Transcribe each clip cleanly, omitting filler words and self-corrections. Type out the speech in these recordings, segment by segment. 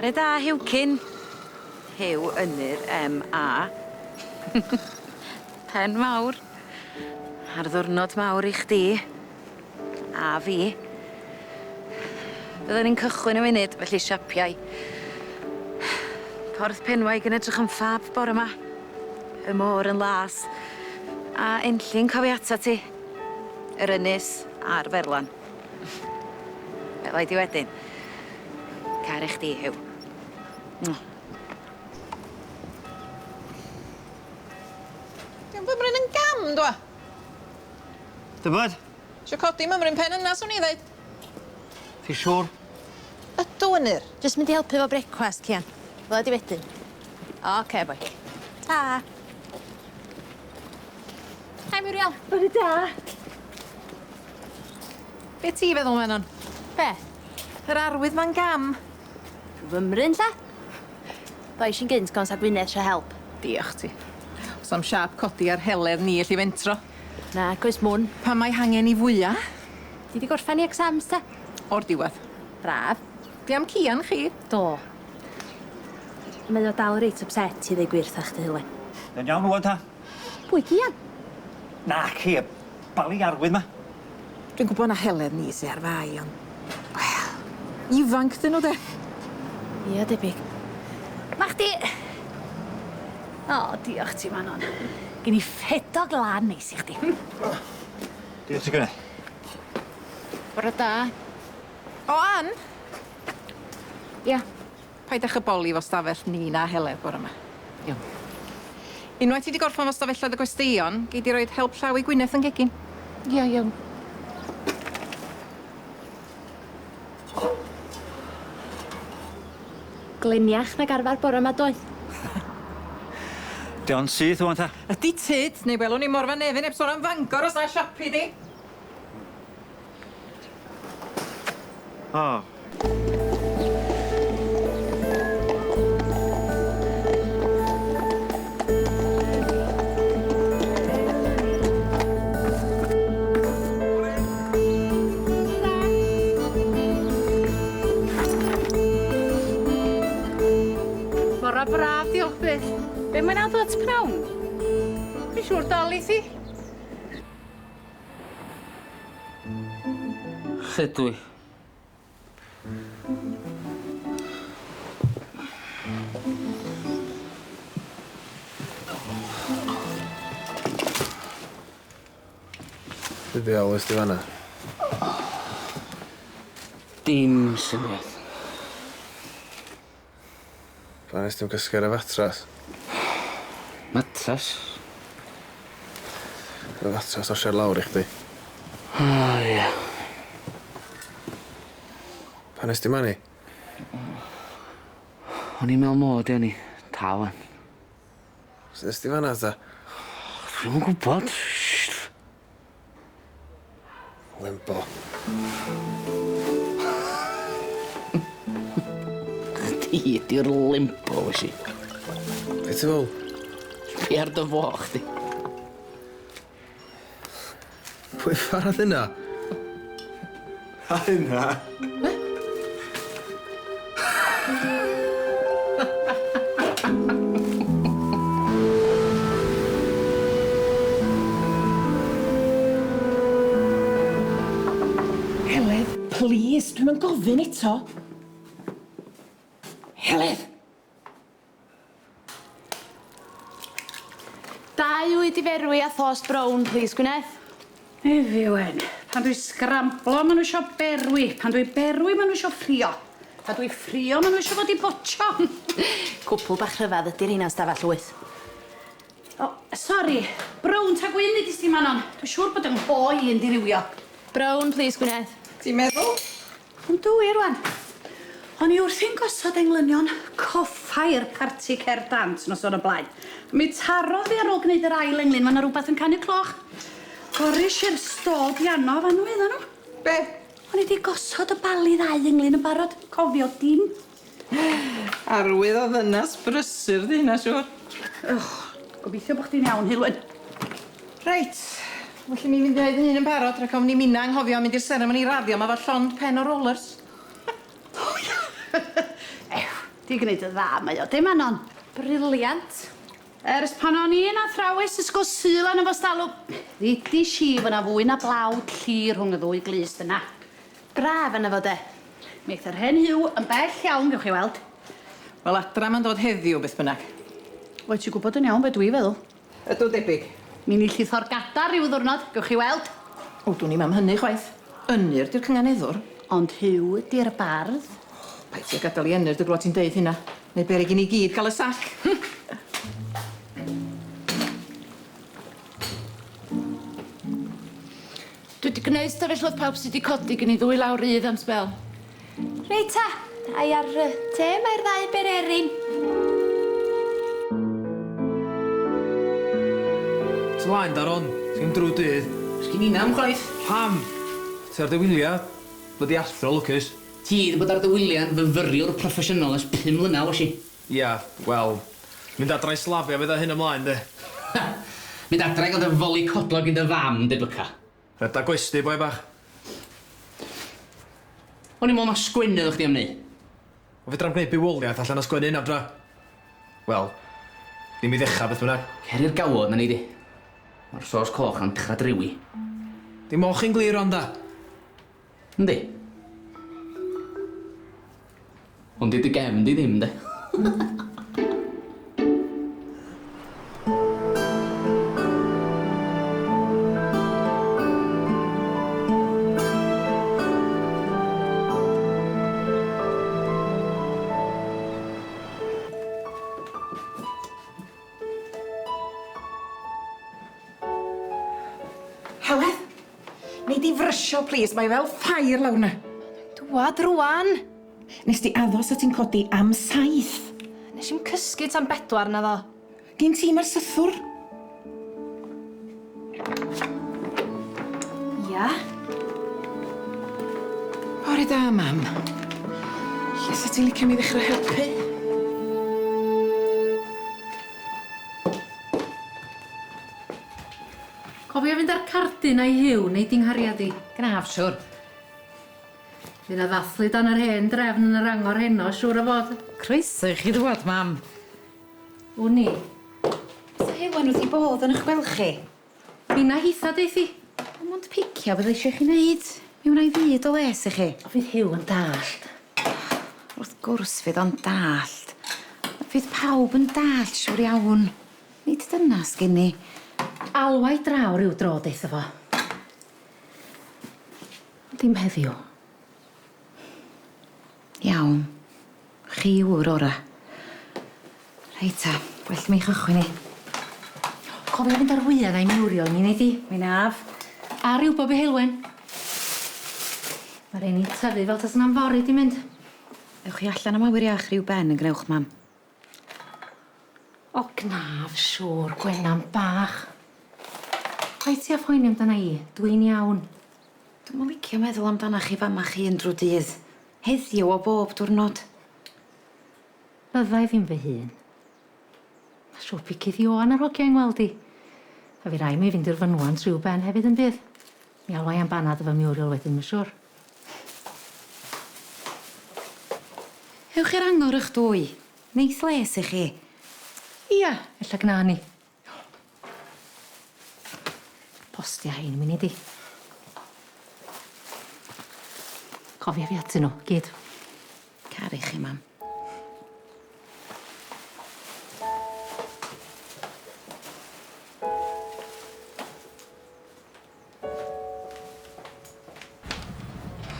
Bore da, Huwcyn. Huw Ynyr M.A. Pen mawr. Ar ddwrnod mawr i chdi. A fi. Byddwn ni'n cychwyn yn funud, felly siapiau. Porth Penwaig yn edrych yn ffab bore 'ma. Y môr yn las. A Enlli'n cofio atat ti. Yr ynys a'r ferlan. Welai di wedyn. Caru chdi, Huw. Mwah. Dio'm fymryn yn gam, dwa? Tybed? Isio codi mymryn pen yna, swn i ddeud. Ti siŵr? Ydw, Ynyr. Jyst mynd i helpu efo brecwast, Cian. Wela di wedyn. Ocê, boi. Ta. Hi Muriel. Bore da. Be ti feddwl, Manon? Be? Yr arwydd ma'n gam. Fymryn, lla? Ddois i'n gynt gon sa Gwyneth isio help. Diolch ti. Os am siâp codi ar Heledd ni elli fentro. Nag oes mwn. Pan mae hangen i fwya? Ti di gorffen i exams ta? O'r diwedd. Braf. Di am Cian chi? Do. Mae o dal reit upset i ddeu gwir 'tha chdi Heulwen. Yn iawn ŵan ta? Pwy Cian? Naci, y bali arwydd 'ma. Dwi'n gwybod na Heledd ni sy ar fai, ond, wel, ifanc 'dyn nhw de. Ia, debyg. Ma' chdi... O, diolch ti, Manon. Gin i ffedog lan neis i chdi. Diolch ti Gwyneth. Bore da. O, Ann? Ia? Paid â chyboli fo stafell ni na Heledd bore 'ma. Iawn. Unwaith ti 'di gorffan fo stafelloedd y gwesteion, gei di roid help llaw i Gwyneth yn gegin. Ia, iawn. Gleniach nag arfar bore 'ma doedd? Di o'n syth ŵan ta? Ydi tyd, neu welwn ni Morfa Nefyn heb sôn am Fangor os na siapi di. O. Bora braf, diolch byth. Be mae'n addo at pnawn? Dwi'n siŵr dal i ti. Lle dwi? Be ddiawl est ti fan'na? Dim syniad. Pan nes ti'm cysgu ar y fatras? Matras? Y fatras osiar lawr i chdi. O ia. Pan nes ti mani? O'n i'n me'wl mod i o'n i. Ta wan. Su' nes ti fan'na ta? Dwi'm yn gwbod. Lembo. Chdi ydi'r lembo wyt ti. Be' ti fe'wl? Be' ar dy foch di? Pwy ffarodd hynna? A hynna? Be? Heledd, plîs, dwi'm yn gofyn eto. Heledd! Dau wyd i ferwi a thost brown, plîs, Gwyneth. Efi wen. Pan dwi sgramblo ma' nhw isio berwi. Pan dwi berwi ma' nhw isio ffrio. Pan dwi ffrio ma' nhw isio fod i botsio. Cwpl bach rhyfadd ydi'r rheina'n stafell wyth. O, sori. Brown ta gwyn dudist ti Manon? Dwi siŵr bod yng ngho i yn dirywio. Brown, plîs, Gwyneth. Ti'n meddwl? Yndw wir wan. O'n i wrthi'n gosod englynion coffa i'r parti cerdd dant noson o blaen. Mi tarodd fi ar ôl gwneud yr ail englyn, ma' 'na rwbath yn canu cloch. Gorish i'r stôl piano fan nhw oeddan nhw. Be? O'n i 'di gosod y bali ddau englyn yn barod, cofio dim. Arwydd o ddynas brysur 'di hynna siŵr. Och, gobeithio bo' chdi'n iawn Heulwen. Reit, well i mi fynd i neud 'yn hun yn barod rhag ofn i minna anghofio mynd i'r seremoni raddio 'ma 'fo llond pen o rollers. O ia! Ew. Di gwneud yn dda mae o, dim Manon? Brilliant. Ers pan o'n i'n athrawes ysgol Sul arno fo stalw, ddudish i fo' 'na fwy na blawd lli rhwng y ddwy glust yna. Braf arno fo de. Mi aeth yr hen Huw yn bell iawn, gewch chi weld. Wel, adra ma'n dod heddiw, beth bynnag. Wyt ti'n gwybod yn iawn be dwi feddwl. Ydw, debyg. Mi neillith o'r gadar ryw ddwrnod, gewch chi weld. O, dwn i'm am hynny chwaith. Ynyr 'di'r cynganeddwr. Ond Huw ydi'r bardd. Paid ti â gadael i Ynyr dy glwad ti'n deud hynna. Neu beryg i ni gyd gael y sac. Dwi 'di gwneud stafell oedd pawb sy 'di codi gen i ddwy lawr rydd am sbel. Reit ta, ai ar y te mae'r ddau bererin. Ti mlaen Daron, sgin i'm drw dydd. Sgin inna'm chwaith. Pam? Ti ar dy wylia? Blydi athro lwcus. Ti 'di bod ar dy wylia'n fyfyriwr proffesiynol ers pum mlynadd o's i. Ia, wel, mynd adra i slavia fydd o hyn ymlaen de. Mynd adra i gael dy foli codlo gin dy fam, debyca. Rheda gwesty, boi bach. O'n i'n meddwl na sgwennu oeddach chdi am neu'. Wel fedra'm gneud bywoliaeth allan o sgwennu hynna fedra? Wel, ddim i ddechra beth bynnag. Cer i'r gawod na nei di. Ma'r sos coch 'na'n dechra drewi. Di moch chi'n glir rwan da? Yndi. Ond 'di dy gefn di ddim de. Heledd, nei di frysio plîs, mae fel ffair lawr 'na. Dwad rwan! Nes di addo sa ti'n codi am saith. Nes i'm cysgu tan bedwar naddo. Gin ti ma'r sythwr. Ia? Bore da, mam. Lle sa ti'n licio mi ddechrau helpu? Cofia fynd â'r cardyn 'na i Huw, nei di 'nghariad i. Gnaf siwr. Fydd 'na ddathlu dan yr hen drefn yn yr angor heno, siŵr o fod. Croeso i chi ddŵad, mam. Wn i. Sa Hewan wrth 'i bodd yn 'ych gweld chi. Finna hitha deith hi. O mond picio fydda eisiau chi neud. Mi wna i fyd o les i chi. O fydd Huw yn dallt. Wrth gwrs fydd o'n dallt. Fydd pawb yn dallt siŵr iawn. Nid dyna sgin i. Alwa i draw ryw dro deutha fo. Ond dim heddiw. Iawn. Chi yw'r ora. Reit ta, well mi chychwyn i. Cofia fynd â'r wya 'na i Muriel mi nei di. Mi naf. A riwbob i Heulwen. Ma' rheini'n tyfu fel tasa 'na'm fory 'di mynd. Ewch chi allan am awyr iach rhyw ben yn gnewch mam. O gnaf siŵr, Gwenan bach. Paid ti â phoeni amdana i, dwi'n iawn. Dwi'm yn licio meddwl amdanach chi famach hun drw dydd. Heddiw o bob dwrnod. Fydda i ddim fy hun. Ma' siŵr picydd Ioan a'r hogia i'n ngweld i. A fi rai' mi fynd i'r fynwant rhyw ben hefyd yn bydd? Mi alwa i am banad efo Muriel wedyn ma' siŵr. Ewch i'r angor ych dwy. Neith les i chi. Ia, ella gna ni. Postia hein mi nei di. Cofia fi atyn nhw, gyd. Caru chi, mam.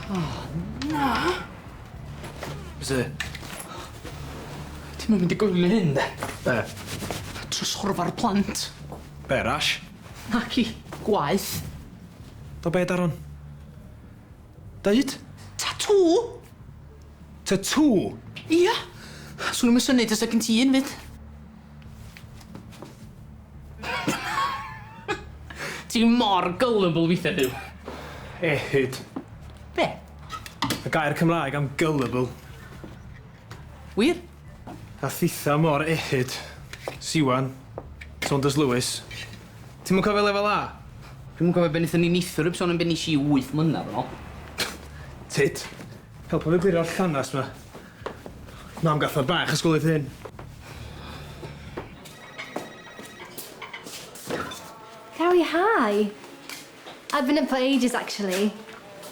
O, na! Be sy? Ti'm yn mynd i gwylio hyn, de? Be? Trysorfa'r plant. Be, rash? Naci, gwaeth. Do be, Daron? Deud? Tatŵ! Tatŵ? Ia! Swn i'm yn synnu tasa gen ti un 'fyd. Ti mor gullible weithia Huw. Ehud. Be? Y gair Cymraeg am gullible. Wir? A thitha mor ehud. Siwan. Saunders Lewis. Ti'm yn cofio lefel A? Dwi'm yn cofio be nethon ni neithiwr heb sôn am be nesh i wyth mlynadd yn ôl. Tyd. Helpa fi glirio'r llanast 'ma. Mam gathod bach ysgolyd hyn. Gary, hi. I've been up for ages, actually.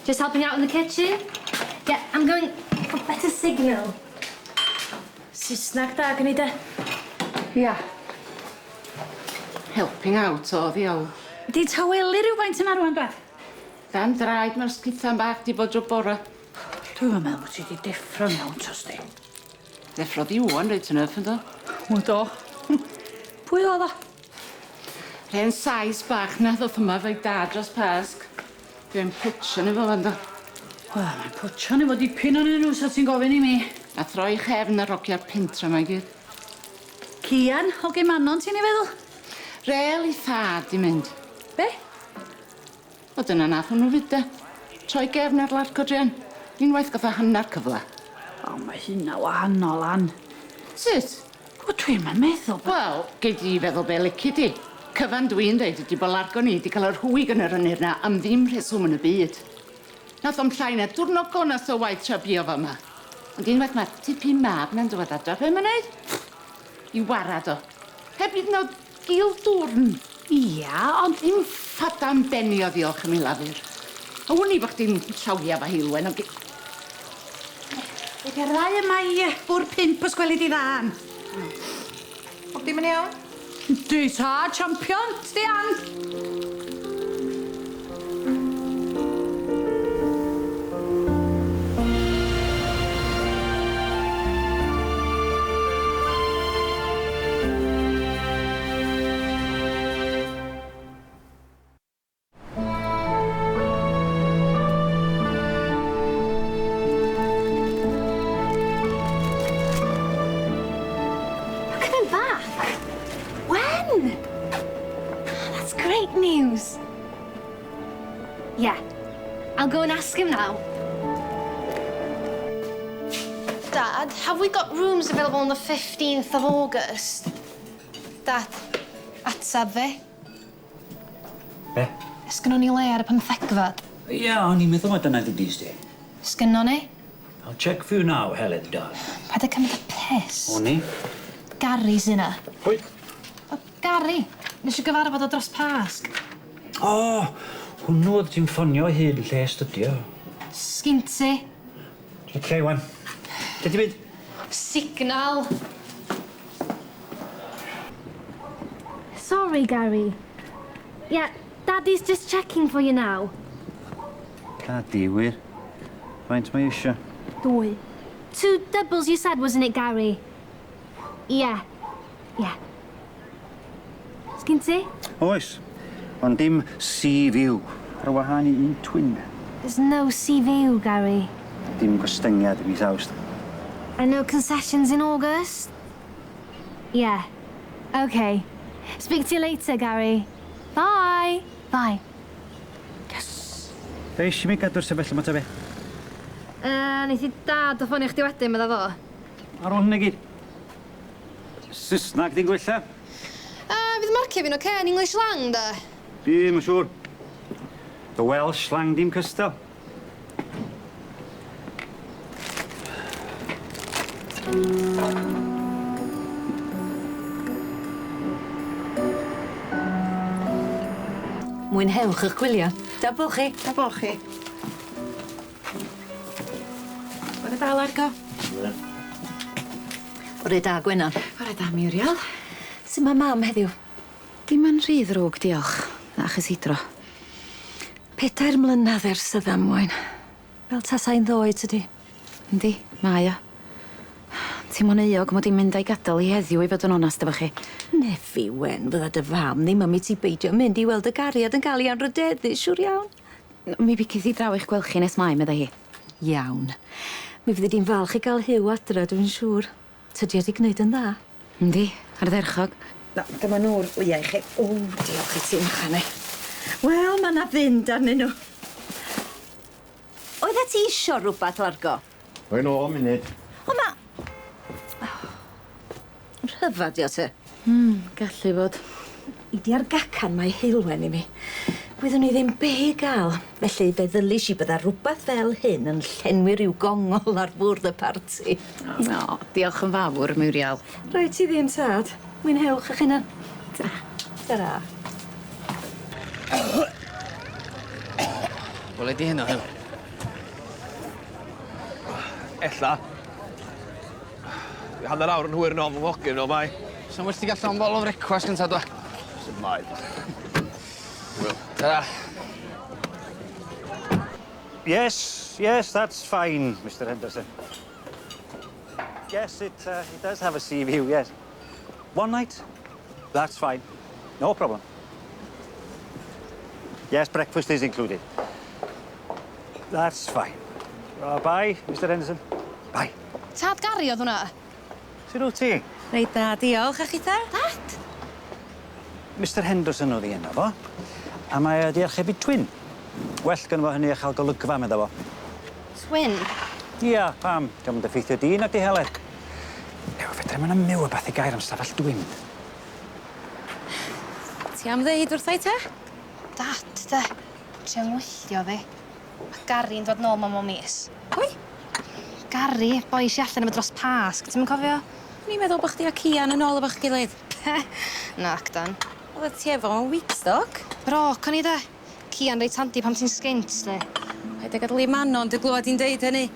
Just helping out in the kitchen. Yeah, I'm going for better signal. Saesnag da gen i de. Ia. Helping out oedd hi o. Di tawelu rhywfaint yna rwan, dwed? Dan draed mae'r sgithan bach di bod drwy bora. Dwi'm yn meddwl bod ti di deffro'n iawn, tosti. Deffrodd i wan reit yn yff, ynddo? O, do. Pwy oedd o? Rhen sais bach na ddoth yma fo'i dad dros Pasg. Dwi'n pwtio ni fo fan do. Wel, mae'n pwtio ni fo dipyn o'n nhw, sa ti'n gofyn i mi. A throi chefn ar rogia'r pentra 'ma i gyd. Cian, hogyn Manon, ti'n ei feddwl? Rel i thad i mynd. Be? O dyna nath hwnnw fyd de. Troi gefn ar Largo druan. Unwaith gath o hannar cyfle. O, mae hynna wahanol, An. Sut? O, dwi'm yn meddwl bod... Wel, gei di feddwl be lici di. Cyfan dwi'n deud ydi bod Largo ni di cael yr hwyg yn yr ynir na am ddim rheswm yn y byd. Nath o'm llai na diwrnod gonas o waith tra buo fa 'ma. Ond unwaith mae'r tipyn mab na'n dŵad adra, be mae'n neud? I warad o. Heb hyd yn oed gil dwrn. Ia, ond... Ddim ffadam benni o ddiolch am ei lafur. A wn i bo' chdi'n llawia fo heulwen, ond... Ydy'r ddau yma i bwr pump os gweli di dda, Ann. Bob dim yn iawn? Yndi tad, champion, sti Ann? You're coming back? When? That's great news. Yeah, I'll go and ask him now. Dad, have we got rooms available on the 15th of August? Dad, atab fi. Be? Sgynnon ni le ar y pymthegfad? Ia, o'n i'n meddwl mai dyna ddudis di. Sgynnon ni? I'll check for you now, Helen, darling. Paid â cymryd y piss. O'n i? Gary's yna. Pwy? O, Gary. Nes i gyfarfod o dros Pasg. O, hwnnw oedd ti'n ffonio o hyd yn lle astudio. Sgin ti? Oce, wan. Lle ti'n mynd? Signal. Sorry, Gary. Yeah, Daddy's just checking for you now. Daddy, wir. Faint mae eisiau? Dwy. Two doubles you said, wasn't it, Gary? Yeah. Yeah. Sgin ti? Oes, ond dim sea view. Ar wahân i un twin. There's no sea view, Gary. Dim gostyngiad i mis Awst. And no concessions in August? Yeah. Okay. Speak to you later, Gary. Bye. Bye. Be eisiau mi gadw'r sefyllfa yma ta be? Neith i dad o ffonio chdi wedyn, medda fo. Ar ôl hynny gyd. Saesnag di'n gwella? Fydd marcio fi'n oce yn English lang, da? Dim yn siŵr. The Welsh lang dim cystal. Mwynhewch eich gwyliau. Da bo chi. Da bo chi. Bore da, Largo. Bore da, Gwenan. Bore da, Muriel. Sut mae mam heddiw? Dim yn rhy ddrwg, diolch. Na chysidro. 4 mlynedd ers y ddamwain. Fel tasai'n ddoe, tydi? Yndi, mae o. Teimlo'n euog mod i'n mynd a'i gadael i heddiw i fod yn onast efo chi. Nefi Wen, fydda dy fam ddim am i ti beidio mynd i weld y gariad yn cael ei anrhydeddu, siŵr iawn. Mi bicith i draw i'ch gweld chi nes mai, medda hi. Iawn. Mi fyddi di'n falch i gael Huw adra, dwi'n siŵr. Tydi o 'di gwneud yn dda. Yndi, ardderchog. Na, dyma nhw'r wyau i chi. O, diolch i ti, Mychane. Wel, mae 'na fynd arnyn nhw. Oeddet ti isio rhywbeth, Largo? Rwy'n ôl munud. O, ma... Rhyfedd di o te. Gallu fod. I di ar gacan mae Heulwen i mi. Wyddwn i ddim be i ga'l, felly fe ddylish i bydda rwbath fel hyn yn llenwi rhyw gongol ar fwrdd y parti. O, diolch yn fawr, Muriel. Rhaid ti ddim, tad. Mwynhewch eich hunan. Ta. Tara. Welai di heno, Huw. Ella. Dwi hanner awr yn hwyr yn ôl fy nghogyn nôl mai. Sa'n well ti ga'l llond bol o frecwast gynta dwa? Sut mae? Hwyl. Tara. Yes, yes, that's fine, Mr Henderson. Yes, it, it does have a sea view, yes. One night? That's fine. No problem. Yes, breakfast is included. That's fine. Bye, Mr Henderson. Bye. Tad Gary oedd hwnna? Sut wyt ti? Reit da, diolch. A chitha? Dad? Mr Henderson oedd 'i enw fo, a mae o 'di archebu twin. Well gynno fo hynny a chael golygfa, medda fo. Twin? Ia, pam? Dio'm yn effeithio di nag di Heledd. Ew, fedra i'm yn myw o beth i gair am stafell dwin. Ti am ddeud wrtha i te? Dad, de. Trio ngwylltio fi. Ma' Gary'n dod nôl 'ma mewn mis. Pwy? Gary, boi es i allan efo dros Pasg, ti'm yn cofio? O'n i'n meddwl bo' chdi a Cian yn ôl efo'ch gilydd. Nac dan. Oeddet ti efo yn Wickstock. Broke o'n i de. Cian reit handi pan ti'n sgint, de. Paid â gadal i Manon dy glwad hi'n deud hynny.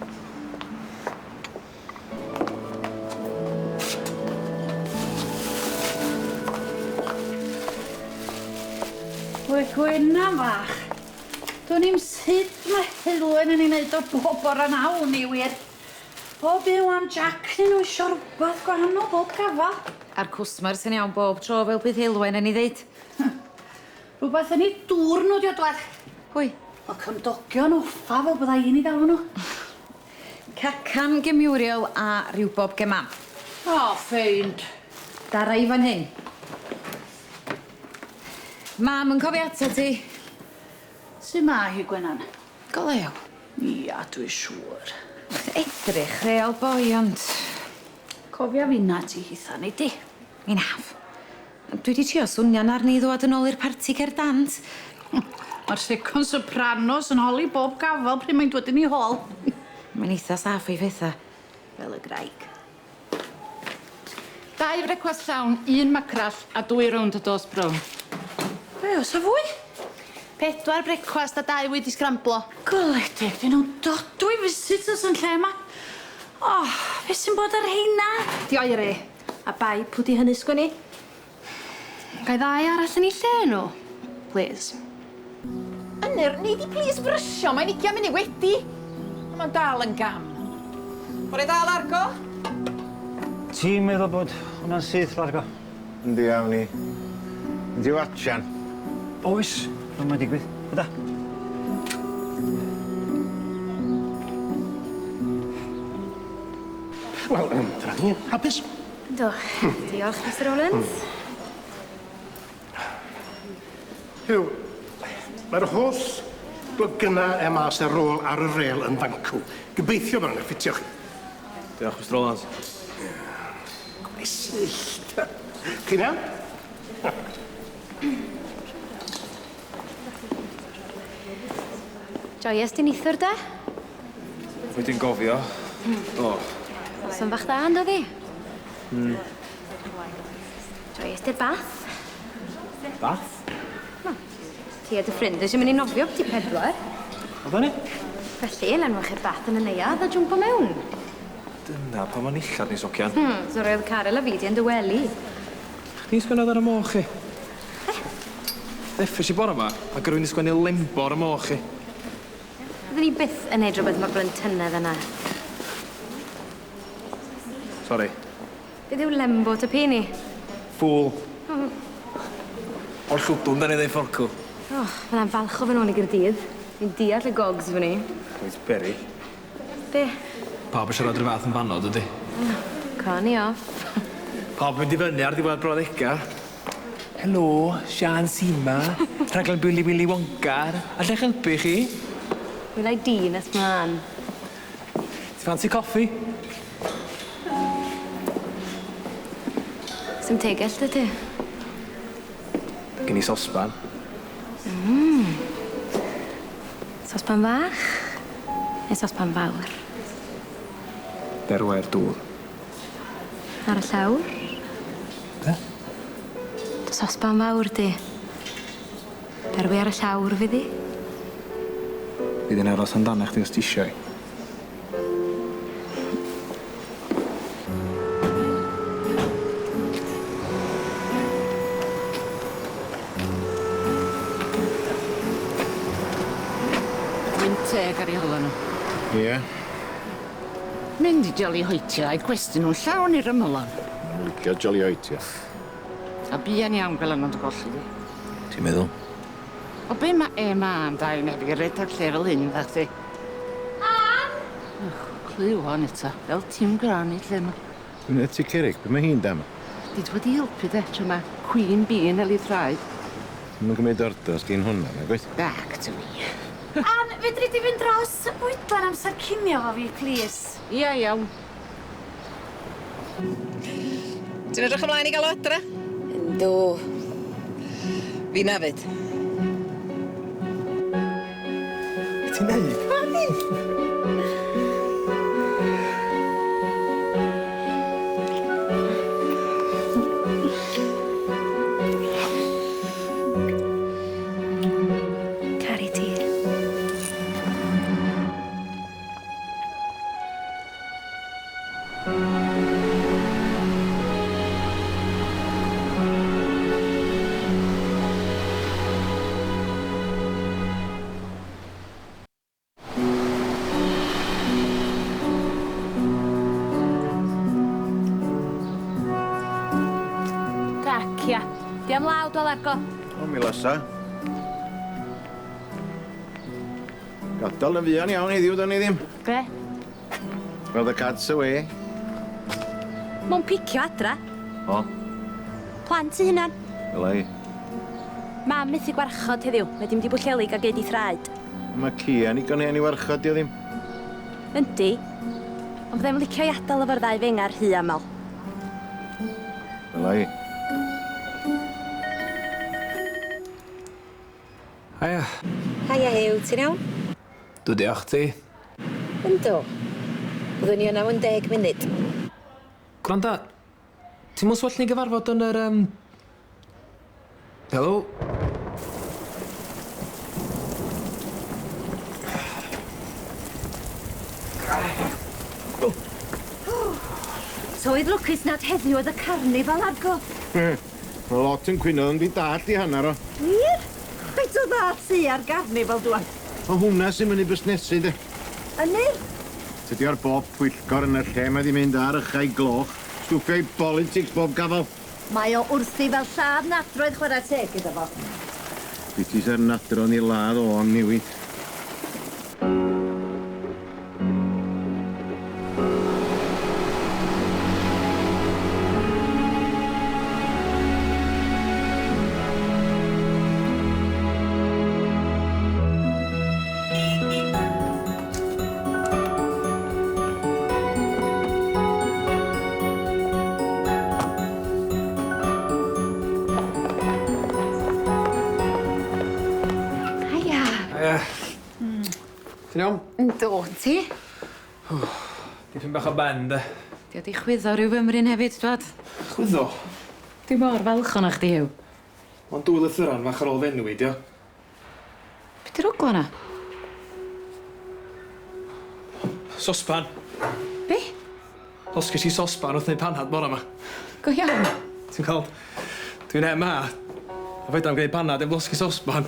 Wel, Gwennan fach. Dwn i'm sut mae Heulwen yn ei wneud o bob bora nawn i wir. Bob un wan Jack nyn nhw isio rwbath gwahanol bob gafal. A'r cwsmer sy'n iawn bob tro fel bydd Heulwen yn ei ddeud. Rwbath yn ei dŵr nhw 'di o dwad. Pwy? Y cymdogion offa fel bydda i'n ei galw nhw. Cacan ge Muriel a riwbob ge mam. O, ffeind. Dara i fan hyn. Mam yn cofio atat ti. Su' ma hi, Gwenan? Go lew. Ia, dwi siŵr. Edrych real boi, ond... Cofia finna ti hitha, nei di? Mi naf. Dwi 'di trio swnian arni i ddwad yn ôl i'r parti cer dant. Mae'r second sopranos yn holi bob gafal pryd mae'n dod yn ei hôl. Mae'n eitha saff o'i phetha. Fel y graig. Dau frecwast llawn, un macrall a dwy rownd o dost brown. Be, oes 'a fwy? Pedwar brecwast a dau wedi sgramblo. Gwledig, dyn nhw'n dodwy visitors yn lle yma. O, be sy'n bod ar heina? Di oeri. A bai pw di hynny sgwennu? Ga i ddau arall yn eu lle nhw? Please. Ynyr, nei di plîs frysio, mae'n ugian munud wedi. Mae'n dal yn gam. Bore da, Largo. Ti'n meddwl bod hwnna'n syth, Largo? Yndi, awn ni. Yndi watsian. Oes, fel mae'n digwydd. Yda. Wel, dyna ni. Hapus? Yndw. Diolch, Mr Rowlands. Huw, mae'r holl blygynau e mas ar ôl ar y rêl yn fancw. Gobeithio bod nhw'n ffitio chi. Diolch, Mr Rowlands. Gwesyllt. Chi'n iawn? Joies di neithiwr de? Wyt ti'n gofio? Do. Noson fach dda, yndo di? Joies di'r bath? Bath? Ti a dy ffrind eisiau mynd i nofio byti 4. Oedden ni? Felly, lenwch chi'r bath yn y neuadd a jwmpo mewn. Dyna pa ma'n illad ni socian. Sori oedd Caryl a fi di yn dy wely. Chdi'n sgwennodd ar y moch i? Ddeffres i bore 'ma, a rywun 'di sgwennu lembo ar y moch i. Fydden ni byth yn neud rhywbeth mor blentynedd yna. Sori. Beth yw lembo ta pini? Fool. O'r llwdwn da ni ddeud fforcw. O, fydda'n falch o fy nôl i Gaerdydd. Fi'n deall y gogs fy ni. Reit beri. Be? Pawb yn siarad rhyw fath yn fanno, dydy? Con i off. Pawb yn mynd i fyny ar ddiwedd brawddega. Helo, Sian Sima, rhaglen Billy Willy Wonka. Alla i helpu chi? Wela i di nes mlaen. Ti ffansi coffi? Sim tegell 'da ti? Gen i sosban. Sosban fach neu sosban fawr? Berwau'r dŵr. Ar y llawr? Be? Dy sosban fawr di. Berwi ar y llawr fydd hi. Fydd hi'n aros amdanach chdi os ti isio hi. Gwynt teg ar 'u hola nhw. Ie. Mynd i joli hoetio a'i gwesty nhw'n llawn i'r ymylon. Ma'n licio joli hoetio. A buan iawn gwelan nhw'n dy golli di. Ti'n meddwl? O be ma Emma am dau neb i redag lle fel hyn dda chdi? Ann! Och, clyw hon eto, fel Tim Granny lle ma. Dwi'n y tŷ cerrig, be mae hi'n dam? Di dwad i helpu de, tra ma Queen Bee yn hel 'i thraed. Ti'm yn cymryd orders gin hwnna, nag wyt? Back to me. Ann, fedri di fynd dros y bwydlen amser cinio fo fi, plîs? Ia, iawn. Ti'n edrych ymlaen i gael o adra? Yndw. Finna 'fyd. Be ti'n neud? Caru ti. Dracia. Di am law dwi Largo. O, mi lasa. Gadael yn fuan iawn heddiw, da ni ddim. Be? Well, the cat's away. Mo'n picio adra. O? Plant 'u hunan. Wela i. Mam methu gwarchod heddiw. Mae 'di mynd i Bwllheli gael geud 'i thraed. Mae Cian igon hen i warchod, di o ddim. Yndi. Ond byddai'm licio 'i adael efo'r ddau fenga rhy aml. Wela i. Haia. Haia Huw, ti'n iawn? Dw diolch ti. Yndw. Byddwn ni yna mewn deg munud. Gwranda, ti'n meddwl well ni gyfarfod yn yr yym... Helo? Toedd lwcus nad heddiw oedd y carnifal Argo. Mae lot yn cwyno ond fi'n dallt i hanner o. Wir? Faint o dda ti ar garnifal dwan? O hwnna sy'n mynd i busnesu de. Ynyr? Tydi ar bob pwyllgor yn y lle mae di mynd ar ychau gloch. Stwffio i politics bob gafal. Mae o wrthi fel lladd nadroedd chwarae teg iddo fo. Biti sa'r nadron i ladd o'n newid. Haia. Haia. Ti'n iawn? Yndw, ti? Dipyn bach o ben, de. Di o 'di chwyddo rhyw fymryn hefyd, dwad? Chwyddo? Dwi mor falch o'na chdi, Huw. Ond dwy lythyran fach ar ôl fenwi, dio. Be' 'di'r ogla 'na? Sosban. Be? Losges i sosban wrth neud panad bora 'ma. Go iawn? Ti'n gweld, dwi'n MA, a fedrai'm gneud panad 'eb losgi sosban.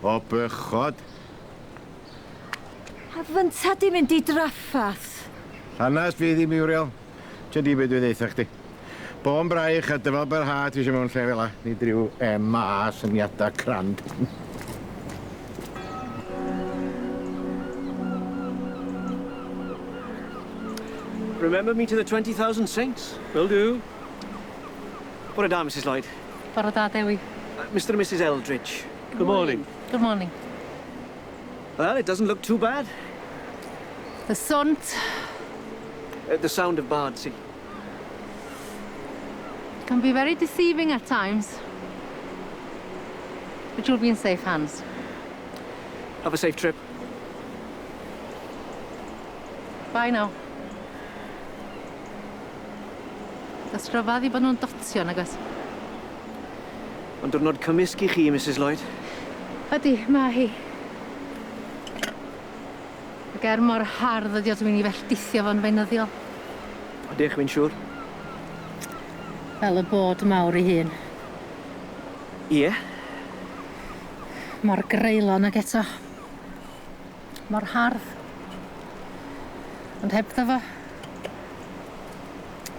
O bechod. A fynta di mynd i draffath. Hanas fi ddim Muriel. Tyd di be dwi ddeutha chdi. Bôn braich a dyfal barhad ti eisiau mewn lle fel 'a. Nid ryw MA syniadau crand. Remember me to the 20,000 saints. Will do. Bore da, Mrs Lloyd. Bore da, Dewi. Mr and Mrs Eldridge. Good morning. Good morning. Well, it doesn't look too bad. The sunt The sound of Bardsey. can be very deceiving at times. But you'll be in safe hands. Have a safe trip. Bye now. Does rhyfedd i bod nhw'n dotio, nag oes? Ond diwrnod cymysg i chi, Mrs Lloyd. Ydy, mae hi. Ac er mor hardd ydi o, dwi'n ei felldithio fo'n feunyddiol. Ydych, fi'n siŵr. Fel y bod mawr ei hun. Ie. Mor greulon ag eto. Mor hardd. Ond hebddo fo,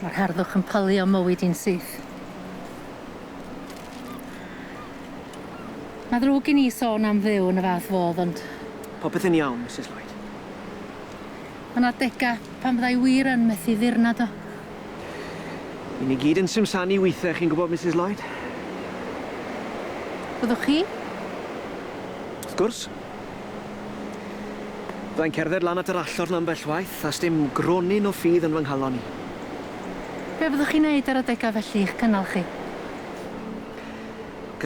mae'r harddwch yn pylu o mywyd i'n syth. Mae ddrwg i ni sôn am Dduw yn y fath fodd, ond Popeth yn iawn, Mrs Lloyd. mae 'na adega pan fydda i wir yn methu ddirnad o. I ni gyd yn simsanu weithiau, chi'n gwybod, Mrs Lloyd? Byddwch chi? Wrth gwrs. Byddai'n cerdded lan at yr allorn ambell waith, a sdim gronyn o ffydd yn fy nghalon i. Be fyddwch chi'n neud ar adega felly i'ch cynnal chi?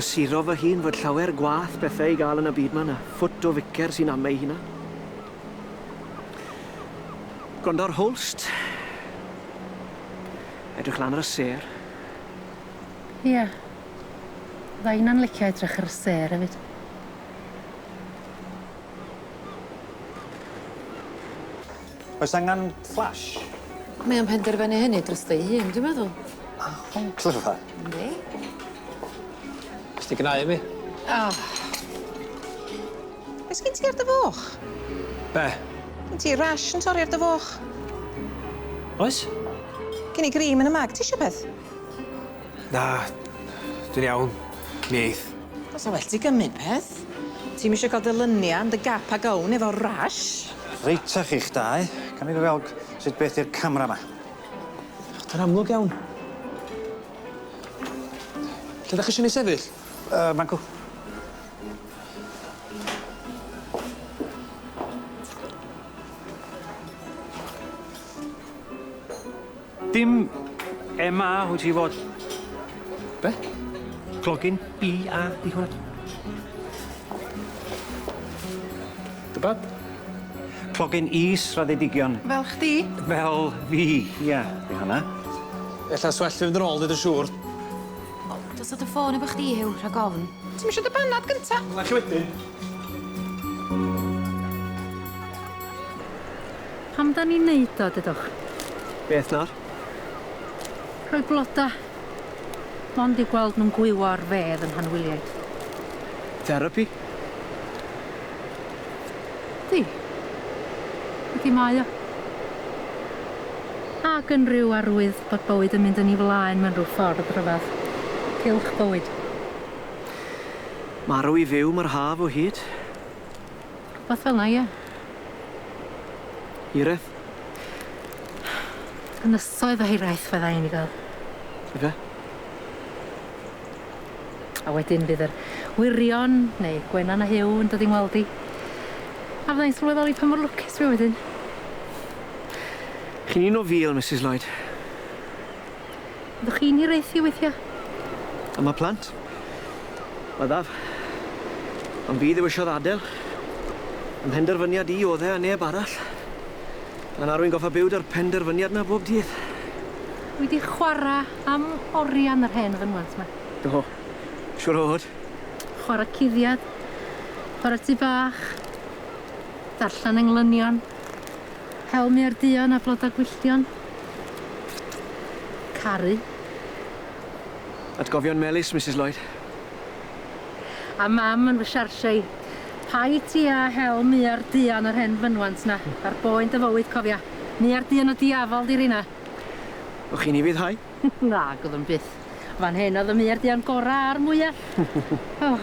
Cysuro fy hun fod llawer gwath bethau i gael yn y byd 'ma na ffwt o ficer sy'n amau ei hunan. Gwrando ar Holst. Edrych lan ar y sêr. Ie. Fydda inna'n licio edrych ar y sêr hefyd. Oes angen flash? Mae o'n penderfynu hynny drosto ei hun, dwi'n meddwl. A hwncl fa. Yndi. Nes ti gnau mi? Oh. Be sgin ti ar dy foch? Be? Gen ti rash yn torri ar dy foch. Oes? Gen i grîm yn y mag, ti isio peth? Na, dwi'n iawn. Mi eith. Os o well ti gymryd peth. Ti'm isio gael dy lynia am dy gap a gown efo rash. Reit ta chi'ch dau. Can i weld sut beth yw'r camera 'ma? Dyna'n amlwg iawn. Lle ydych chi eisiau ni sefyll? Mancw. Dim MA wyt ti fod. Be? Clogyn BA di hwnna. Dybad? Clogyn is-raddedigion. Fel chdi? Fel fi, ia, di hwnna. Ella swell fi fynd yn ôl, dweud yn siŵr. Dos o dy ffôn efo chdi, Huw, rhag ofn. Ti'm isio dy banad gynta? Na chi wedyn. Pam da ni'n neud o, dydwch? Beth nawr? Rhoi bloda. Mond i gweld nhw'n gwywo ar fedd yn hanwyliaid. Therapi? Di. Ydy mae o. Ac yn rhyw arwydd bod bywyd yn mynd yn ei flaen mewn rhyw ffordd rhyfedd. Cylch bywyd. Marw i fyw mae'r haf o hyd. Rhywbeth fel 'na, ie. Hiraeth. Ynysoedd o hiraeth fydda i'n ei gael. Ife? A wedyn fydd yr wyrion, neu Gwenan a Huw yn dod i'n weld i. A fydda i'n sylweddoli pa mor lwcus dwi wedyn. Chi'n un o fil, Mrs Lloyd. Fyddwch chi'n hiraethu weithiau? A mae plant. Byddaf. Ond fi ddewisiodd adael. Ym mhenderfyniad i oedd e a neb arall. A nawr wy'n goffa byw 'da'r penderfyniad 'na bob dydd. Dwi 'di chwara am oriau yn yr hen fynwent 'ma. Do, siŵr o fod. Chwara cuddiad, chwara tŷ bach, darllen englynion, hel mier duon a bloda gwylltion. Caru. Atgofion melys, Mrs Lloyd. A mam yn fy siarsio i. Paid ti a hel mier duon yr hen fynwant 'na, ar boen dy fywyd, cofia. Mier duon y diafol 'di rheina. O'ch chi'n ufuddhau? Nag oeddwn byth. Fan hyn oedd y mier duon gora a'r mwya. Oh,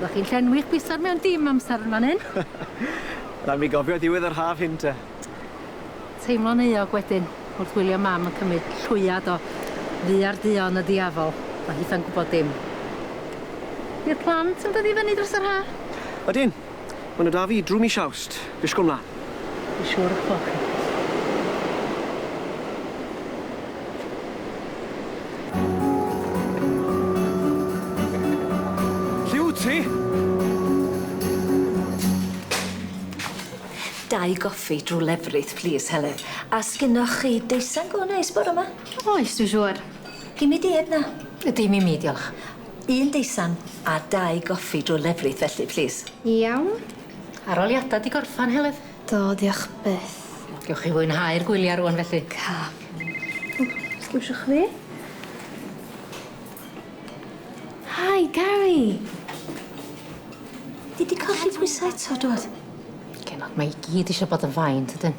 oeddech chi'n llenwi'ch bysedd mewn dim amser yn fan hyn. Rhaid mi gofio diwedd yr haf hyn te. Teimlo'n euog wedyn wrth wylio mam yn cymryd llwyad o dduar duon y diafol. Mae hitha'n gwybod dim. Di'r plant yn dod i fyny dros yr ha? Ydyn. Ma' nhw 'da fi drw mis Awst. Disgwl mlan. Dwi siŵr 'ych bo' chi. Lle wt ti? Dau goffi drw lefrith plîs Heledd. A sgynnoch chi deisan go neis bore 'ma? Oes, dwi'n siŵr. Gei di Edna? Dim i mi, diolch. Un deisan a dau goffi drw lefrith felly, plîs. Iawn. Aroliada 'di gorffan, Heledd. Do, diolch byth. Gewch chi fwynhau'r gwylia rŵan felly. Ca. Sgwsiwch fi. Hi, Gary. Di di colli pwysa eto, dwad? Genod, mae i gyd eisiau bod yn fine, tydyn?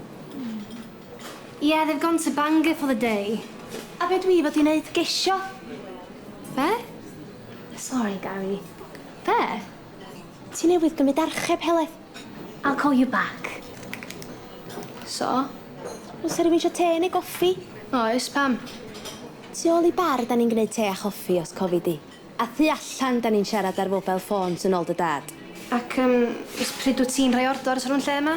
Yeah, they've gone to Bangor for the day. A be dwi fod i wneud? Gesio? Be? Sorry, Gary. Be? Ti newydd gymryd archeb, Heledd. I'll call you back. So? Oes 'na rywun isio te neu goffi? Oes, pam? Tu ôl i bar da ni'n gwneud te a choffi os cofi di. A thu allan da ni'n siarad ar mobile phones yn ôl dy dad. Ac, ers pryd wyt ti'n rhoi ordors ar hwn lle yma?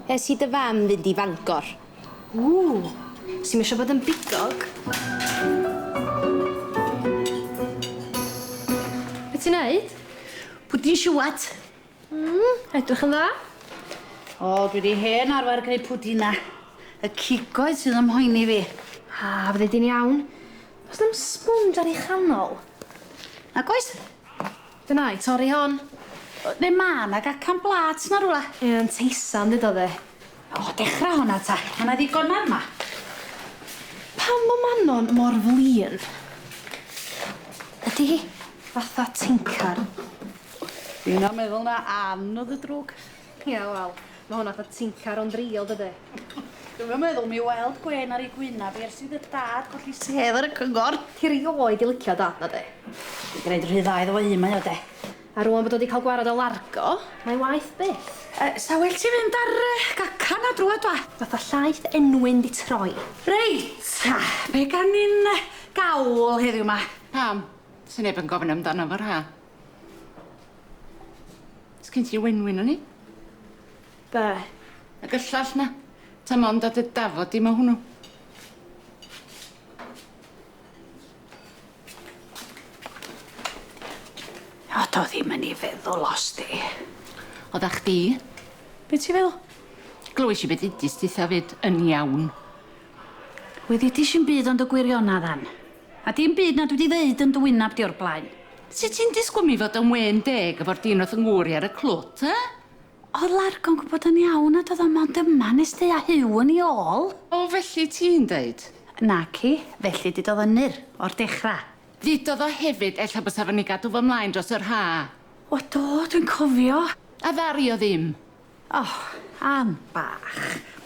Ers i dy fam fynd i Fangor. Ww, Si'm isio bod yn bigog. Be ti'n neud? Pwdin siwat. Edrych yn dda. O, dwi wedi hen arfer gwneud pwdina. Y cigoedd sydd ym mhoeni fi. A, fydde di'n iawn. Oes na'm sponge ar ei chanol? Nag oes? Dyna i torri hon. Neu ma' 'na gacan blat na rwla. Ie, yn teisan ddudodd e. O, dechra honna ta. Ma' 'na ddigonadd 'ma. Pam bo Manon mor flin? Ydi hi? Fatha tincar. Dwi'm meddwl na Ann oedd y drwg. Ie, wel, ma' hwnna fatha tincar ond real, dydi? Dwi'm yn meddwl mi weld gwen ar ei gwynab ers i dy dad golli sedd ar y cyngor. Ti rioed 'di licio dad na di? Dwi'n gwneud rhy dda iddo fo hun mae o de. A rŵan bod o 'di cael gwarad o Largo, mae waeth byth. Sa well ti fynd ar gacan a drwad wa? Fatha llaeth enwyn 'di troi. Reit, ta, be gan ni'n gawl heddiw 'ma? Pam? Sa neb yn gofyn amdano fo'r ha. Sgin ti wenwyn o'n i? Be? Ag y llall na. Ta mond at y dafod di ma hwnnw. O, do ddim yn ei feddwl os di. Oedda chdi? Be ti feddwl? Glywais i beth udis ditha fyd yn iawn. Weddidis i'm byd ond y gwirionadd, Ann. A dim byd na dwi wedi ddeud yn dy wynab di o'r blaen. Sut ti'n disgwyl mi fod yn wên deg efo'r dyn wrth yng ngŵr i ar y clwt, eh? Oedd Largo'n gwybod yn iawn a doedd o mond yma nes deu a Huw yn ei ôl. O, felly ti'n deud? Naci, felly dudodd Ynyr o'r dechrau. Ddudodd o hefyd ella bysa fo ni gadw fo mlaen dros yr ha. O do, dwi'n cofio. A ddaru o ddim. O, Ann bach.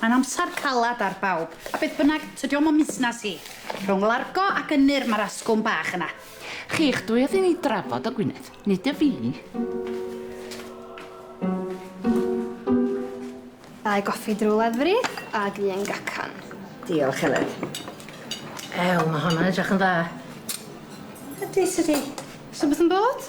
Mae'n amser calad ar bawb. A beth bynnag, tydi o'm o'n musnas i. Rhwng Largo ac Ynyr mae'r asgwrn bach yna. Chi'ch dwy oedd i ni drafod o Gwyneth, nid y fi. Dau goffi drw lefrith ag un gacan. Diolch, Heledd. Ew, mae honna'n edrych yn dda. Ydy, tydi. Oes rhywbeth yn bod?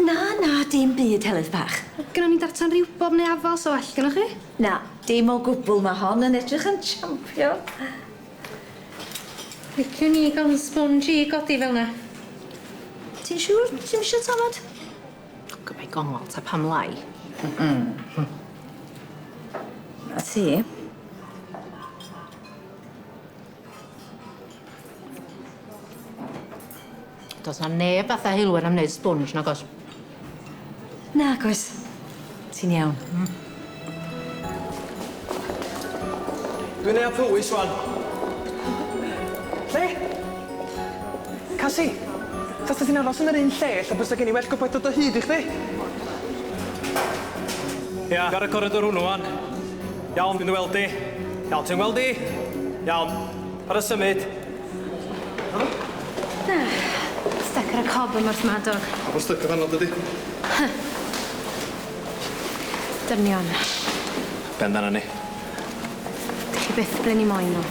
Na, na, dim byd, Heledd bach. Gynnon ni dartan riwbob neu afal, so well gynnoch chi? Na, dim o gwbl. Mae hon yn edrych yn champion. Liciwn i gael yn sponge i godi fel 'na. Ti'n siŵr ti'm isio tamad? Gyma'i gongol ta pam lai. A ti? Does na neb fatha Heulwen am wneud sponge, nag oes? Nag oes. Ti'n iawn. Dwi'n Neuadd Powys wan. Lle? Casi, tasa ti'n aros yn yr un lle, ella bysa gen i well gobaith dod o hyd i chdi. Ia, ar y corridor hwnnw wan. Iawn, dwi'n dy weld di. Iawn, ti'n weld di? Iawn. Ar y symud. Stuck ar y cob ym Mhorthmadog. A bod styc yn fanno dydi? Dynion. Be amdano ni? Dych chi byth brynu moyn nhw.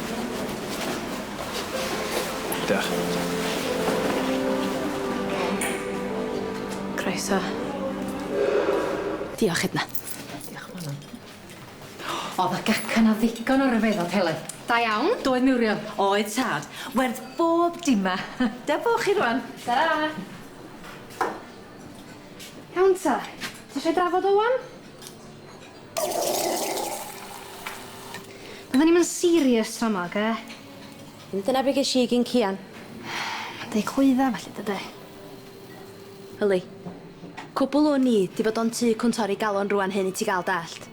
Diolch. Croeso. Diolch, Edna. Diolch, Manon. O'dd y gacan 'na ddigon o ryfeddod, Helen. Da iawn. Doedd Muriel? Oedd tad. Werth bob dima. Da bo chi rwan. Tara. Iawn ta. Ti eisiau drafod o wan? Bydden ni'm yn serious tro 'ma, oce? Dyna be ges i gin Cian. Ma'n deud clwydda felly dydi? Yli. Cwbl o'n i 'di bod o'n tŷ cwn torri galon rwan hyn i ti ga'l dallt.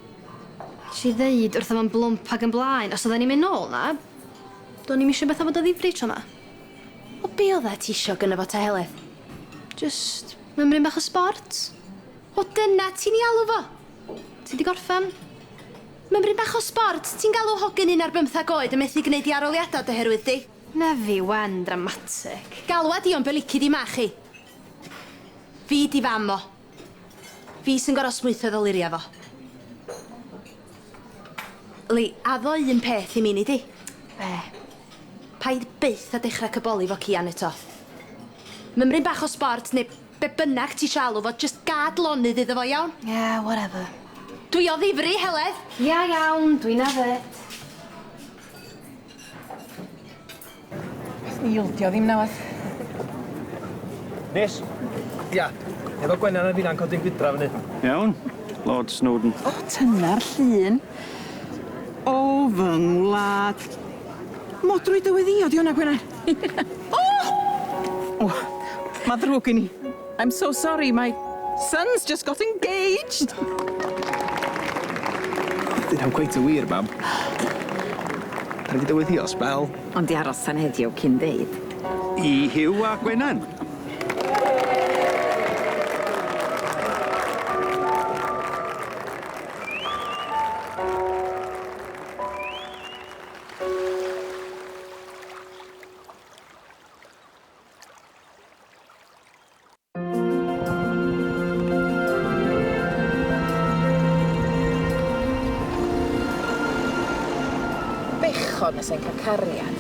Nesh i ddeud wrtho fo'n blwmp ag yn blaen os odden ni'n mynd nôl 'na, do'n i'm isio betha fod o ddifri tro 'ma. O be odda ti isio gynno fo ta Heledd? Jyst mymryn bach o sbort. O dyna ti'n 'i alw fo? Ti 'di gorffan? Mymryn bach o sbort, ti'n galw hogyn un ar bymthag oed yn methu gneud 'i aroliada dy herwydd di? Nefi wen dramatic. Galwa di o'n be lici di mach i. Fi di fam o. Fi sy'n gor'o' smwytho ddoluria fo. Li, addo un peth i mi nei di? Be? Paid byth a dechra cyboli fo Cian eto. Mymryn bach o sbort ne' be' bynnag ti isio alw fo, jyst gad lonydd iddo fo, iawn? Yeah, whatever. Dwi o ddifri, Heledd! Ia, iawn, dwi'n afed. Beth ni ildio ddim nawath. Nes. Ia. Efo Gwenan a finna'n codi'n gwydra fyny. Iawn, Lord Snowdon. O, tyna'r llun. O, fy ngwlad. Modrwy dyweddio di hwnna, Gwenan. O! O, ma' ddrwg gen i. I'm so sorry, my son's just got engaged. Dyn nhw'n cweit yn wir, mam. Da ni 'di dyweddio sbel. Ond di aros tan heddiw cyn deud. I Huw a Gwenan. Bechod na sai'n cael cariad.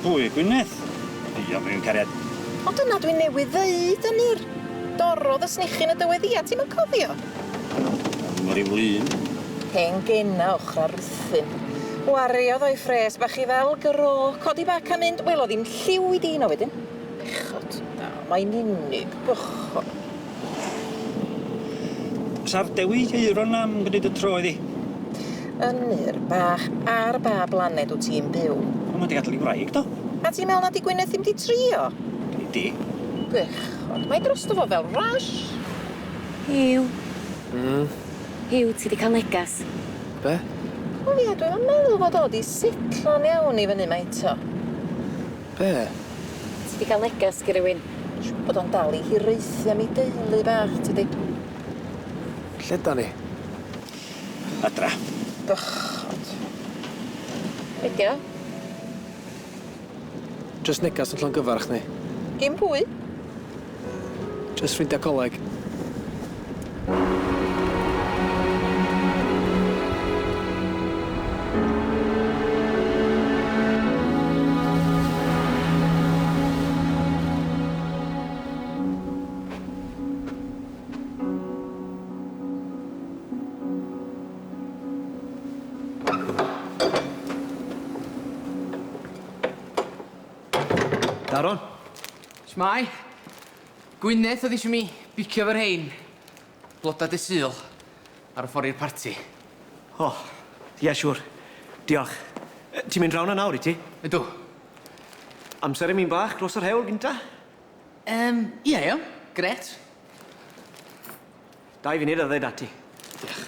Pwy, Gwyneth? Ia, mae'n cariad. Ond dyna dwi'n newydd ddeud, Ynyr. Dorrodd y snichyn y dyweddiad, ti'm yn cofio? Mae ryw lun. Hen gena ochra Rhuthun. Wariodd o'i phres bach i fel gro, codi bac a mynd, wel o'dd 'im lliw i dyn o wedyn. Bechod. Na, mae'n unig, bechod. Sa'r Dewi Euron am gwneud y tro iddi? Ynyr bach, ar ba blaned wt ti'n byw? Ond mae 'di gadal 'i wraig do? A ti'n me'wl na 'di Gwyneth ddim 'di trio? Di. Bechod, mae drosto fo fel rash. Huw. Hmm? Huw, ti 'di ca'l negas. Be? O ia, dwi'm yn meddwl fod o 'di setlo'n iawn i fyny 'ma eto. Be? Ti 'di ca'l negas gin rywun. Siŵr bod o'n dal i hiraethu am 'i deulu bach, tydi? Lle 'dan ni? Adra. Bechod. Be' 'di o? Jyst negas yn llongyfarch ni. Gin pwy? Jyst ffrindia coleg. Daron. Shwmae? Gwyneth oedd eisiau mi bicio fy rhein. Bloda dy Sul. Ar y ffordd i'r parti. O, ie, siŵr. Diolch. Ti'n mynd draw 'na nawr, wyt ti? Ydw. Amser i mi'n bach dros yr hewl gynta? Ia, iawn. Grêt. Dau funud a ddod ati. Diolch.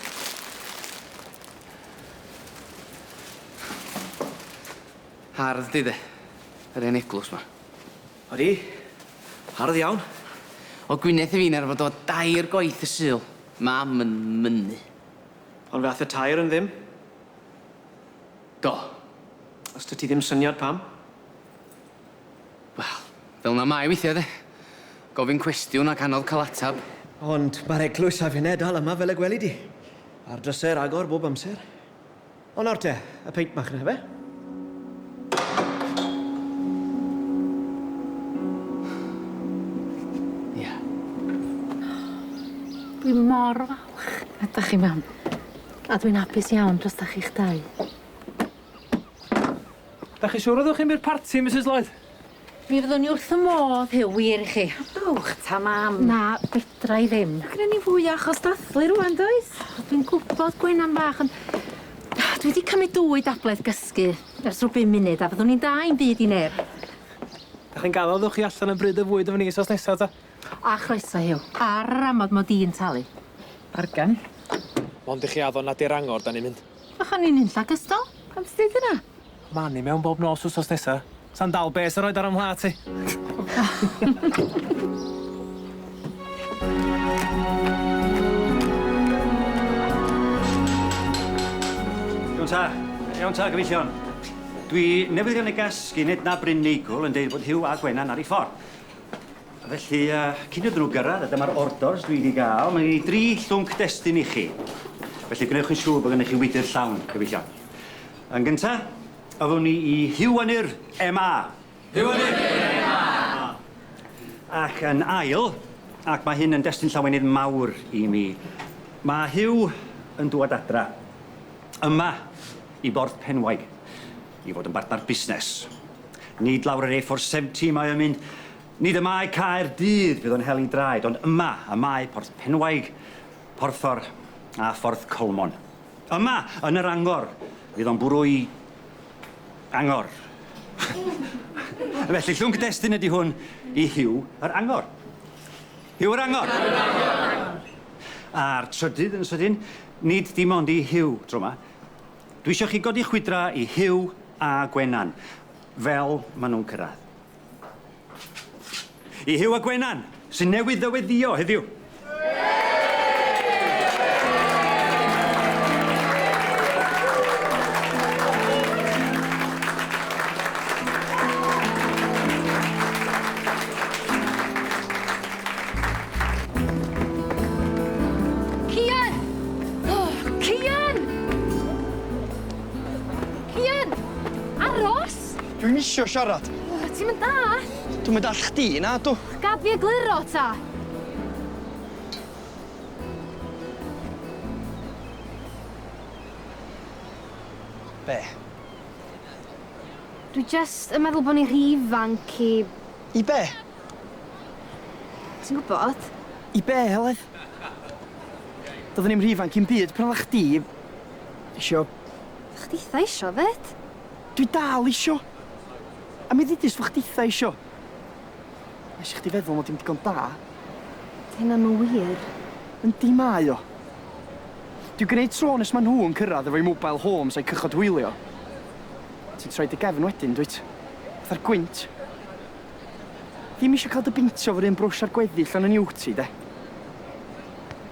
Hardd di de. Yr hen eglws ma. Odi. Hardd iawn. O Gwyneth i fi'n arfer dod dair gwaith y Sul. Mam yn mynnu. Ond fe ath y tair yn ddim. Do. Os dy ti ddim syniad pam? Wel, fel 'na mae weithiau de. Gofyn cwestiwn ac anodd cael atab. Ond mae'r eglwys a finne dal yma fel y gweli di. A'r drysau ar agor bob amser. Ond nawr te, y peint bach 'na, ife? Ia. Dwi mor falch. Ydach chi, mam? A dwi'n hapus iawn drostach chi'ch dau. Da chi siŵr oeddwch chi'n mynd i'r parti, Mrs Lloyd? Mi fyddwn ni wrth y modd, Huw, wir i chi. Dowch ta, mam. Na, fedra i ddim. Gynnon ni fwy o achos dathlu rŵan, does? Dwi'n gwybod, Gwenan bach, ond dwi wedi cymryd dwy dabled gysgu ers rhyw bum munud a fyddwn ni'n da i'm byd i neb. Da chi'n gaddo ddwch chi allan am bryd o fwyd efo ni wsos nesa ta? A chroeso, Huw. Ar yr amod mod i'n talu. Bargan. Mond i chi addo nad i'r angor da ni'n mynd. Bach o'n i'n unlla gystal. Pam ti'n deud hynna? Mani mewn bob nos wsos nesa. Sa'n dal bes yn roid ar 'y mhlât i. Iawn ta. Iawn ta, gyfeillion. Dwi newydd gael negas gin Edna Bryn Neigwl yn deud bod Huw a Gwenan ar ei ffordd. Felly, cyn iddyn nhw gyrraedd, a dyma'r ordors dwi wedi gael, mae gen i dri llwnc destun i chi. Felly, gwnewch yn siŵr bod gennych chi wydr llawn, gyfeillion. Yn gynta, ofwn ni i Huw Ynyr MA. Huw Ynyr MA! Ac yn ail, ac mae hyn yn destun llawenydd mawr i mi, mae Huw yn dŵad adra, yma, i Borth Penwaig, i fod yn bartner busnes. Nid lawr yr A470 mae o'n mynd, nid y mae Caerdydd fydd o'n hel i draed, ond yma, y mae Porth Penwaig, Porthor a Phorth Colmon. Yma, yn yr angor, fydd o'n bwrw i angor. Felly, llwnc destun ydy hwn i Huw yr Angor. Huw yr Angor! A'r trydydd yn sydyn, nid dim ond i Huw tro 'ma. Dwi eisiau chi godi chwydra i Huw a Gwenan, fel maen nhw'n cyrraedd. I Huw a Gwenan, sy'n newydd ddyweddïo heddiw. Cian! Oh, Cian! Cian! Aros! Dwi'm isio siarad. Oh, ti'm yn dall? Dwi'm yn dall chdi, na dw. Gad fi egluro ta. Be? Dwi jyst yn meddwl bo' ni rhy ifanc i... I be? Ti'n gwbod? I be, Heledd? Doeddwn i'm rhy ifanc i'm byd pan oeddach chdi isio... Chditha isio 'fyd. Dwi dal isio. A mi ddudis fo chditha isio. Nes i chdi feddwl mod i'm digon da. Di hynna'm yn wir. Yndi mae o. Dwi'n gneud tro nes ma nhw yn cyrraedd efo'u mobile homes a'u cychod hwylio. Ti'n troi dy gefn wedyn, dwyt? Fatha'r gwynt. Ddim isio cael dy beintio efo'r un brwsh â'r gweddill o'n y ti, de.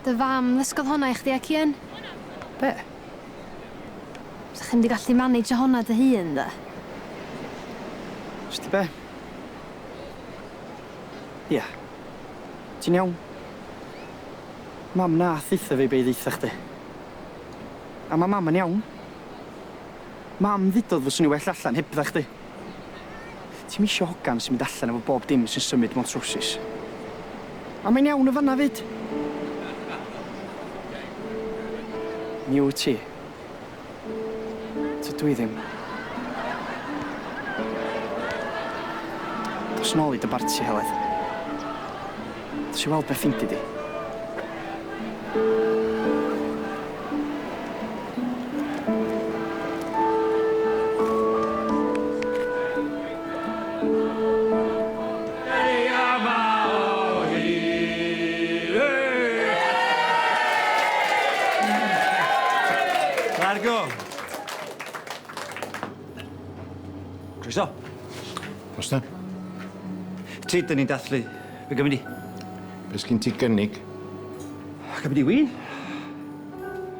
Dy fam ddysgodd honna i chdi ac Ian. Be? Sa chi'm di gallu manage honna dy hun, de? Wsti be? Ia. Ti'n iawn? Mam nath ddeutha fi be' i ddeutha chdi. A ma' mam yn iawn. Mam ddudodd fyswn i well allan hebdda chdi. Ti'm isio hogan sy'n mynd allan efo bob dim sy'n symud mewn trowsus. A mae'n iawn yn fan'na 'fyd. Mi wyt ti. Tydw i ddim. Dos nôl i dy barti, Heledd. Dos i weld be' ffeindi di. Largo! Croeso. Oes 'na? Ti, dyn ni'n dathlu. Be gymryd di? Be sgin ti gynnig? Gymryd di win?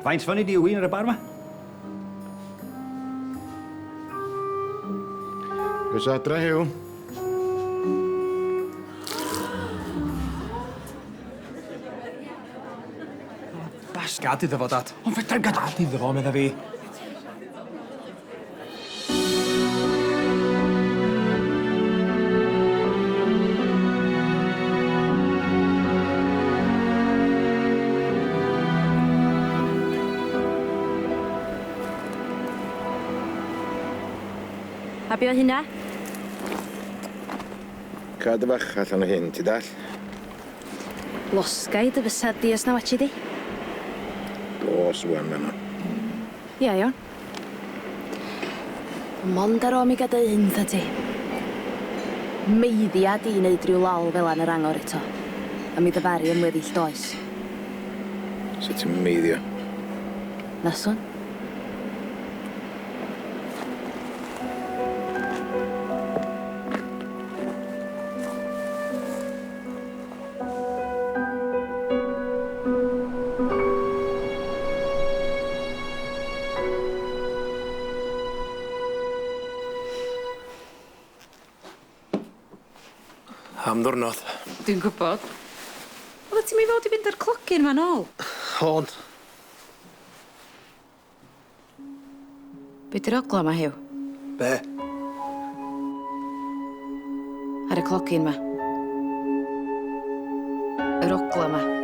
Faint fyny di win ar y bar 'ma? Croeso adra, Huw. Basgad iddo fo, Dad. Ond fedrai'm gad iddo fo, medda fi. A be o hynna? Ca dy fach allan o hyn, ti dall? Losgai dy fysad di os na watchi di. Dos wan fanno. Ia, iawn. Mond ar ôl mi gadael hyn tha ti. Meiddia di wneud rhyw lol fel an yr angor eto. A mi ddyfaru am weddill does. So ti'n meiddio? Naswn. Am ddwrnod. Dwi'n gwybod. Oeddet ti'n mynd fod i fynd ar clogyn ma nôl? O'n. Be di'r ogla ma, Huw? Be? Ar y clogyn ma. Yr ogla ma.